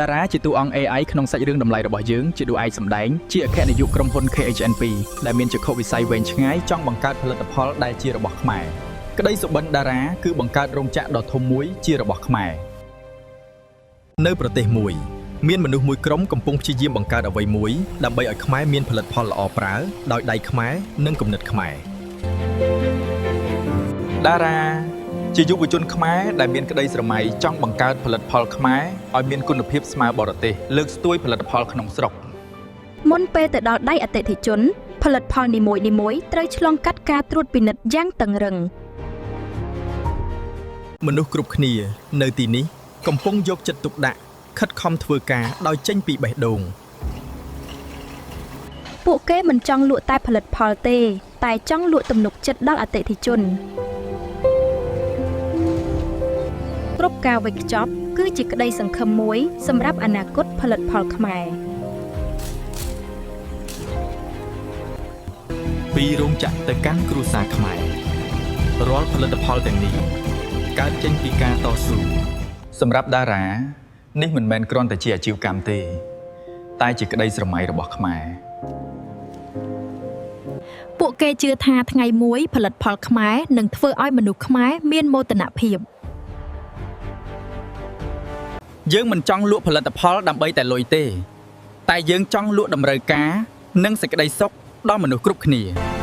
តារាជាតួអង្គ AI ក្នុងសាច់រឿងតម្លៃរបស់យើងជាតួឯកសម្ដែងជាអគ្គនាយកក្រុមហ៊ុន KHNP ដែលមានចក្ខុវិស័យវែងឆ្ងាយចង់បង្កើតផលិតផលដែលជារបស់ខ្មែរក្តីសុបិនតារាគឺបង្កើតរោងចក្រដ៏ធំមួយជារបស់ខ្មែរនៅប្រទេសមួយមានមនុស្សមួយក្រុមកំពុងព្យាយាមបង្កើតអ្វីមួយដើម្បីឲ្យខ្មែរមានផលិតផលល្អប្រើដោយដៃខ្មែរនិងគំនិតខ្មែរតារាជាយុវជនខ្មែរដែលមានក្តីស្រមៃចង់បង្កើតផលិតផលខ្មែរឲ្យមានគុណភាពស្មើបរទេសលើកស្ទួយផលិតផលក្នុងស្រុក មុនពេលទៅដល់ដៃអតិថិជន ផលិតផលនីមួយៗត្រូវឆ្លងកាត់ការត្រួតពិនិត្យយ៉ាងតឹងរឹង មនុស្សគ្រប់គ្នានៅទីនេះកំពុងយកចិត្តទុកដាក់ខិតខំធ្វើការដោយចេញពីបេះដូង ពួកគេមិនចង់លក់តែផលិតផលទេ តែចង់លក់ទំនុកចិត្តដល់អតិថិជនគ្រប់ការវេចខ្ចប់គឺជាក្តីសង្ឃឹមមួយសម្រាប់អនាគតផលិតផលខ្មែរ ពីរោងចក្រទៅកាន់គ្រួសារខ្មែររាល់ផលិតផលទាំងនេះកើតចេញពីការតស៊ូសម្រាប់តារានេះមិនមែនគ្រាន់តែជាអាជីវកម្មទេ តែជាក្តីស្រមៃរបស់ខ្មែរ ពួកគេជឿថាថ្ងៃមួយផលិតផលខ្មែរនឹងធ្វើឲ្យមនុស្សខ្មែរមានមោទនភាព យើងមិនចង់លក់ផលិតផលដើម្បីតែលុយទេ តែយើងចង់លក់តម្រូវការនិងសេចក្តីសុខដល់មនុស្សគ្រប់គ្នា។